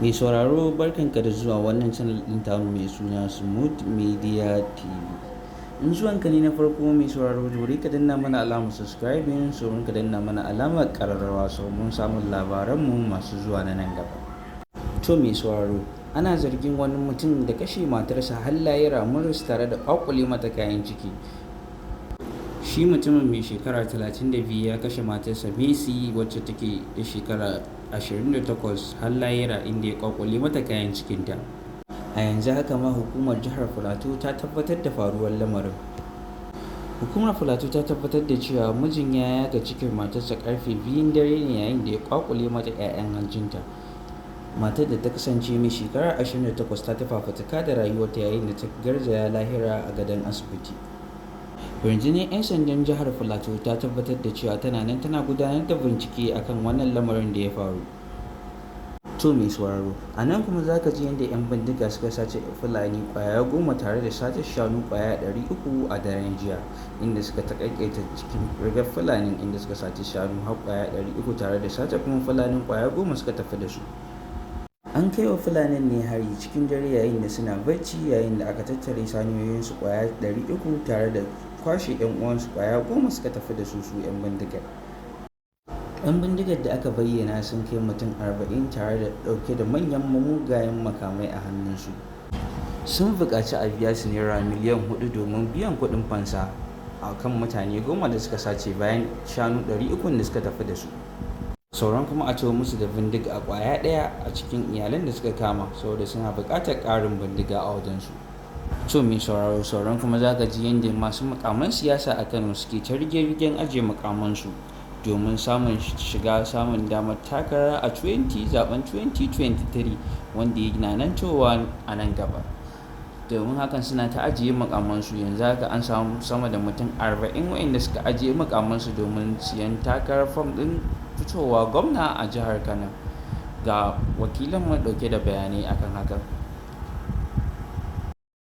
Mai sauraro, barkanka da zuwa wannan channel ɗin tamu mai suna Smooth Media TV. In zuwanka ne na farko, mai sauraro, dore ka danna mana alamar subscribing, sauran ka danna mana alamar ƙararrawa mun samun labaranmu masu zuwa na nan gaba. To mai sauraro, ana zargin wani mutum da kashe matarsa har lahira murus tare da ƙwaƙule mata kayan ciki. Shi mutumin mai shekara 32 ya kashe matarsa Messi, wacce take da shekara 28, har lahira, inda ya ƙwaƙule mata kayan cikinta. A yanzu haka ma hukumar jihar Filato ta tabbatar da faruwar lamarin. Hukumar Filato ta tabbatar da cewa mijin ya yaga cikin matarsa karfe 2n dare ne, yayin da ya ƙwaƙule mata 'ya'yan hanjinta. Matar da ta kasance mai shekara 28 ta ta fafutuka da rayuwarta yayin da ta garzaya lahira a gadon asibiti. Rundunar 'yan sandan jihar Filato ta tabbatar da cewa tana nan tana gudanar da bincike akan wannan lamarin da ya faru. To mai sauraro, a nan kuma za ka ji yadda 'yan bindiga suka sace Fulani kwaya 10 tare da sace shanu kwaya 300 a daren jiya, inda suka takaita cikin rigar Fulani, inda suka sace shanu har kwaya 300 tare da sace kuma Fulanin kwaya 10 suka tafi da su. An kai wa Fulanin ne hari cikin dare yayin da suna barci, yayin da aka tattare saniyoyinsu kwaya 300 tare da kwashe 'yan uwansu kwaya 10 suka tafi da su, su 'yan bindigar. 'Yan bindigar da aka bayyana sun kai mutum 40 tare da ɗauke da manyan mugayen makamai a hannunsu. Sun buƙaci a biya su naira miliyan 4 domin biyan kuɗin fansa a kan mutane 10 da suka sace bayan shanu 300 da suka tafi da su. Sauran kuma a taho musu da bindiga a kwaya ɗaya a cikin iyalan da suka kama, saboda suna buƙatar ƙarin bindiga a wajensu. To mai sauraro, sauran kuma za ka ji yadda masu mukaman siyasa a Kano suke ta rige-rigen ajiye mukamansu domin samun shiga samun damar takara a 20 zaben 2023 wanda yana nan towa a nan gaba. Domin hakan suna ta ajiye mukamansu. Yanzu haka an samu sama da mutum 40 waɗanda suka ajiye mukamansu domin siyan takarar fom ɗin fitowa gwamna a jihar Kano. Ga wakilanmu ɗauke da bayanai akan hakan.